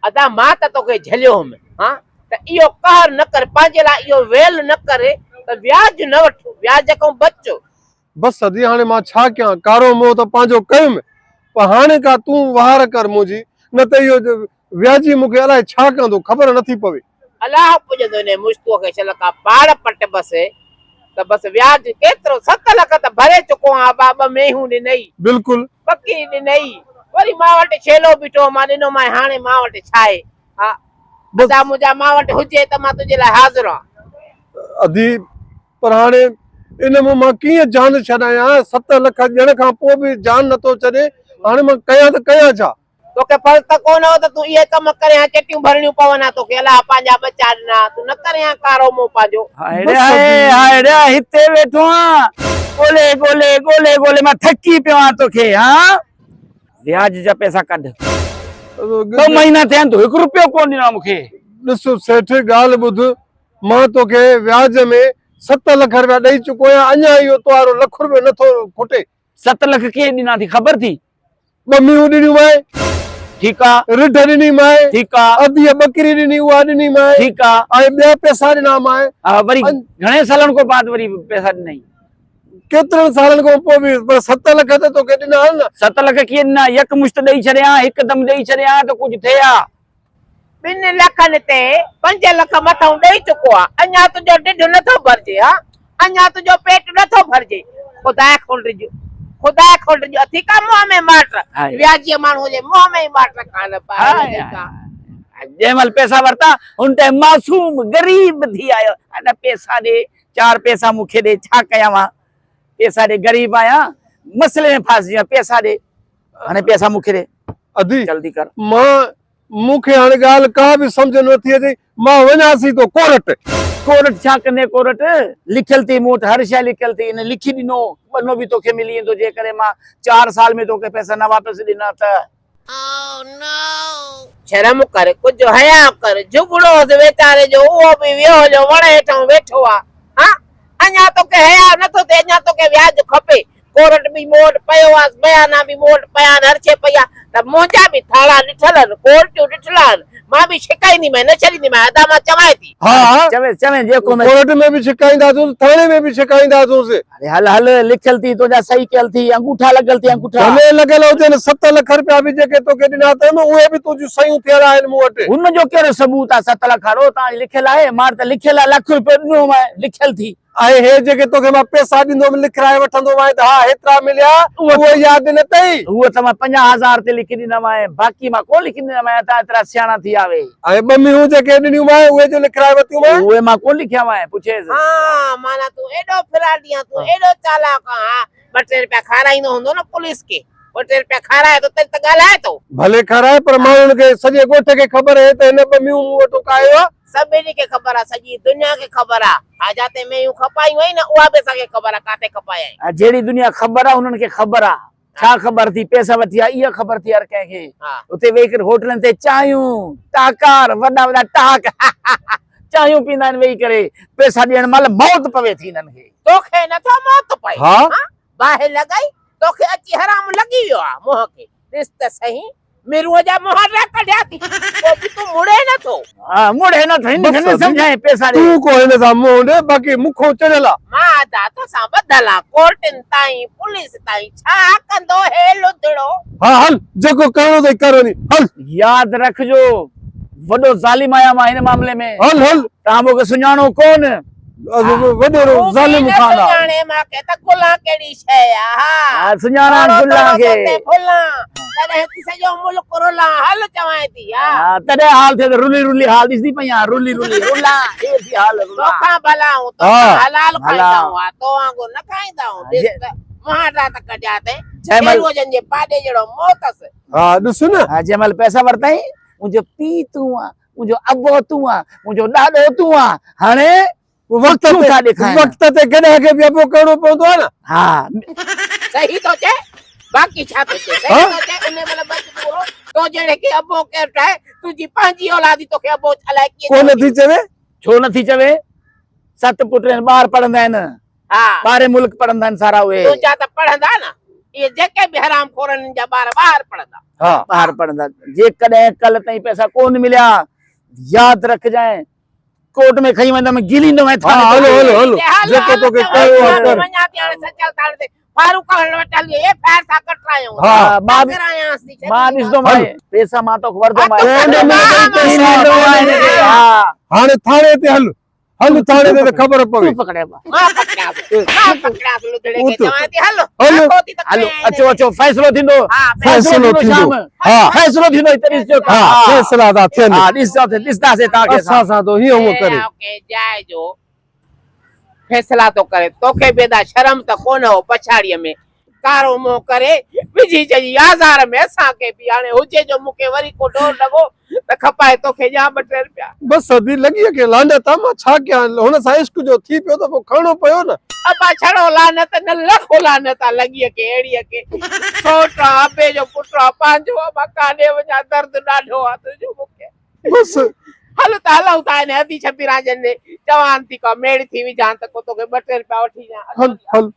ادا مان ته توکي جهليو هيم ها ته اهو قهر نه ڪر پنهنجي لاء اهو ويل نه ڪر ته وياج نه وٺ وياج کان بچ. بس ادي هاڻي مان ڇا ڪيان ڪارو منهن ته پنهنجو ڪيم پر هاڻي ڪا تون واهر ڪر منهنجي نه ته اهو وياجي مون کي الائي ڇا ڪندو خبر نٿي پوي. الله پڄندو انهي مشتوء کي شل ڪا پاڙ پٽ بس ته بس وياج ڪيترو ست لک ته ڀري چڪو آهيان ابا ٻه مينهون ڏنئي. بلڪل. ٻڪري ڏنئي وري مان وٽ ڇيلو بيٺو هو مان ڏنومانء هاڻي مان وٽ ڇاهي ها ادا منهنجا مان وٽ هجي ته مان تنهنجي لاء حاضر آهيان. ادي پر هاڻي ان مان مان ڪيئن جان ڇڏايان ست لک ڏيڻ کان پوء به جان نٿو ڇڏي هاڻي مان ڪيان ته ڪيان ڇا. توکي فرض ته ڪونه هو ته تون اهي ڪم ڪرين ها، چٽيون ڀرڻيون پون ها توکي، الله پنهنجا ٻچا ڏنا ها، تون نه ڪرين ها ڪارو منهن پنهنجو. هاء ڙي هاء ڙي هاء هتي ويٺو آن ڳولي ڳولي ڳولي ڳولي مان ٿڪي پيو آن توکي ها وياج جا پئسا ڪڍ ٻه مهينا ٿيا آهن تو هڪ روپيو ڪونه ڏنو آ مونکي. ڏس سيٺ ڳالهه ٻڌ مان توکي وياج ۾ ست لک روپيا ڏئي چڪو آهيان اڃا اهو توهارو لک روپيو نٿو کٽي. ست لک ڪنهن ڏنا ٿي خبر ٿي؟ ٻه مينهون ڏنيون مانء. ٺيڪ آ. رڍ ڏني مانء. ٺيڪ آ. اڌيء ٻڪري ڏني اها ڏني مانء. ٺيڪ آ. ۽ ٻيا پئسا ڏنا مانء. ها وري گهڻي سالن کان بعد وري پئسا ڏنائين؟ ڪيترن سالن کان پوء به پر ست لک ته توکي ڏنا آهن نه. ست لک ڪيئن ڏنا؟ يڪ مشت ڏئي ڇڏيان ها، هڪدم ڏئي ڇڏيان ها ته ڪجهه ٿئي ها. ٻن لکن تي پنج لک مٿئون ڏئي چڪو آ، اڃا تنهنجو ڍڍ نٿو ڀرجي ها، اڃا تنهنجو پيٽ نٿو ڀرجي. خدا کان ڊڄ، خدا کان ڊڄ، اٿي ڪا منهن ۾ ماٽ، وياجيء ماڻهوء جي منهن ۾ ئي ماٽ ڪانه پائي لڳي ڪا. جنهن مهل پئسا ورتا، هن ٽائيم معصوم غريب ٿي آيو، ادا پئسا ڏي، چار پئسا مون کي ڏي، ڇا ڪيان مان، پئسا ڏي، غريب آهيان، مسئلي ۾ ڦاسجي ويو آهيان، پئسا ڏي. هاڻي پئسا مون کي ڏي. ادي جلدي ڪر. مان مون کي هاڻي ڳالهه ڪا به سمجهه نه ٿي اچي مان وڃان سي ٿو ڪورٽ. ڪورٽ ڇا ڪندين ڪورٽ لکيل ٿي مون وٽ هر شيء لکيل ٿي هن لکي ڏنو ٻنو به توکي ملي ويندو جيڪڏهن مان چار سال ۾ توکي پئسا نه واپس ڏنا ته. شرم ڪر ڪجهه حياء ڪر جهڳڙو هوس ويچاري جو اهو به ويو هليو وڻ هيٺان ويٺو آ ها اڃا توکي حياء نٿو ٿئي اڃا توکي وياج کپي ڪورٽ به مون وٽ پيو آ، بيانا به مون وٽ پيا آهن، هر شيء پئي آ ته منهنجا به ٿاڻا ڏٺل آهن، ڪورٽيون ڏٺل آهن، مان به ڇڪائينديمانء، نه ڇڏينديمانء، ادا مان چوانء ٿي. ها ها چوين چوين جيڪو ۾ ڪورٽ ۾ به ڇڪائينداسونس، ٿاڻي ۾ به ڇڪائينداسونس. اڙي هل هل لکيل ٿي تنهنجا صحيح ڪيل ٿي، انگوٺا لڳل ٿي انگوٺا. ڀلي لڳل هجن، ست لک رپيا به جيڪي توکي ڏنا اٿم، اهي به تنهنجون صحيحون ٿيل آهن مون وٽ. هن جو ڪهڙو ثبوت آ ست لک هڙو تان لکيل آهي، مان وٽ ته لکيل آ لک رپيو ڏنومانء لکيل ٿي. ۽ هي جيڪي توکي مان پئسا ڏيندو هوم لکرائي وٺندو هئين ته ها هيترا مليا اهو ياد نه اٿئي؟ هو ته مان 50 هزار تي لکي ڏنامانء باقي مان ڪونه لکي ڏنامانء اتان ايترا سياڻا ٿي آوي. ۽ ٻه مينهون جيڪي ڏنيون مانء اهي جو لکرائي ورتيون مانء؟ اهي مان ڪونه لکيا مانء پڇيس. ها معنيٰ تون ايڏو فراڊي آن تون ايڏو چالاڪ آن ها ٻه ٽي رپيا کارائيندو هوندو نه پوليس کي ٻه ٽي رپيا کارائي ٿو تڏهن ته ڳالهائي ٿو. ڀلي کارائي پر ماڻهن کي سڄي ڳوٺ کي خبر اهي ته هن ٻه مينهون مون وٽون ڪاهيو آ. سڀني کي خبر آ سڄي دنيا کي خبر آ ها جاتي مينهون کپايون آهين نه اها به اسان کي خبر آ ڪاٿي کپايا آهين. ها جهڙي دنيا خبر آ انهن کي خبر آ ڇا خبر ٿي پئسا وٺي آ اها خبر ٿي هر ڪنهن کي اتي ويهي ڪري هوٽلن تي چانهيون ٽاڪار وڏا وڏا ٽاڪ چانهيون پيندا آهن ويهي ڪري پئسا ڏيڻ مهل موت پوي ٿي انهن کي. توکي نٿو موت پئي ها باهه لڳائي توکي اچي حرام لڳي ويو آ منهن کي ڏس ته سهي ميرونء جا مهاڏا ڪڍيا ٿي، پوء به تون مڙين نه ٿو. ها مڙين نه ٿو، هن کي نه سمجهائين پئسا ڏي. تون ڪو هن سان منهن ڏي، باقي مون کان چڙهيل آ. مان ادا توسان ٻڌل آن، ڪورٽن تائين، پوليس تائين، ڇا ڪندو هي لڌڙو. ها هل، جيڪو ڪرڻو اٿئي ڪر وڃي، هل. ياد رکجو، وڏو ظالم آهيان مان هن معاملي ۾. هل هل. توهان مون کي سڃاڻو ڪونه. وڏيرو ظالم خان آ. سڃاڻي مان کي ته گلان ڪهڙي شيء آ. ها سڃاڻان گلان کي. ڦلان تڏهن ٿي سڄو ملڪ رلان هل چوانء ٿي ها. ها تڏهن حال ٿيو ته رلي رلي حال ڏسندي پئي آهيان رلي رلي رلان هي ٿي حال رلان. توکان ڀلا آهون توکان حلال کائيندا آهون ها تو وانگر نه کائيندا آهون ڏس ته مهانڊا ته ڪڍيا اٿئي شيروء جن جي پاڏي جهڙو منهن اٿس. ها ڏس نه. ها جنهن مهل پئسا ورتائين منهنجو پيء تون آن منهنجو ابو تون آن، منهنجو ڏاڏو تون آن، هاڻي وقت اکيون تي ٿا ڏيکارين. وقت تي گڏهه کي به ابو ڪرڻو پوندو آهي نه. ها. صحيح ٿو چئي، باقي ڇا ٿو چئي، صحيح ٿو چئي، انهي مهل بچ پورو، تو جهڙي کي ابو ڪير ٺاهي، تنهنجي پنهنجي اولاد ئي توکي ابو الائي ڪيئن ڪو نه چوندي. ٿي چوي. ڇو نه ٿي چوي، ست پٽ آهن، ٻار پڙهندا آهن، ها. ٻاهرين ملڪ پڙهندا آهن سارا اهي. تنهنجا ته پڙهندا نه. اهي جيڪي به حرام خور آهن انهن جا ٻار ٻاهر پڙهندا. ها. ٻاهر پڙهندا. جيڪڏهن ڪلهه تائين پئسا ڪونه مليا ياد رکجانء ڪورٽ ۾ کڻي ويندم گهليندومانء ها ٿاڻي هلو تي. هلو هلو جيڪو توکي ڪيو آ ڪر. وڃان ٿي هاڻي سچل ٿاڻي تي فاروق هلڻ وٽ هلي ايف I R ٿا ڪٽرايون. ها. مان ڪرايانس ٿي ڇڏي مان ڏسندومانء پئسا مان توکي ورندومانء. ڪونه ملندئي پئسا. ڏيندومانء هن کي ها. هاڻي ٿاڻي تي هل. هل ٿاڻي تي ته خبر پوي. تون پڪڙي ابا. مان پڪڙيانس مان پڪڙيانس لڌڙي کي چوان ٿي هل هل. هلو اچو اچو فيصلو ٿيندو. فيصلو ٿيندو. ها فيصلو ٿيندو هتي ڏسجو. ها فيصلا ٿا ٿين. ها ڏسجو ڏسنداسين توهان کي اسان سان ٿو هيئن هونئن ڪري. ڪنهن جاء جو فيصلا ٿو ڪري توکي به ادا شرم ته ڪونه هو پڇاڙيء ۾ ڪارو منهن ڪري وجهي چئي آزار ۾ اسان کي به هاڻي هجي جو مون کي وري ڪو ڊور لڳو ته کپائي توکي ڏيان ٻه ٽي رپيا. بس ادي لڳيء کي لعنت آ مان ڇا ڪيان هن سان عشق جو ٿي پيو ته پوء کڻڻو پيو نه. ابا ڇڙو لعنت نه لکو لعنت آ لڳيء کي اهڙيء کي سئوٽ آ ابي جو پٽ آ پنهنجو آ مان ڪاڏي وڃان درد ڏاڍو آ تنهنجو مون کي. بس. هل ته هلون ٿا هن ادي ڇٻيران جن ڏي چوان ٿي ڪا ميڙ ٿي وجهان ته ڪو توکي ٻه ٽي رپيا وٺي ڏيان. هل هل.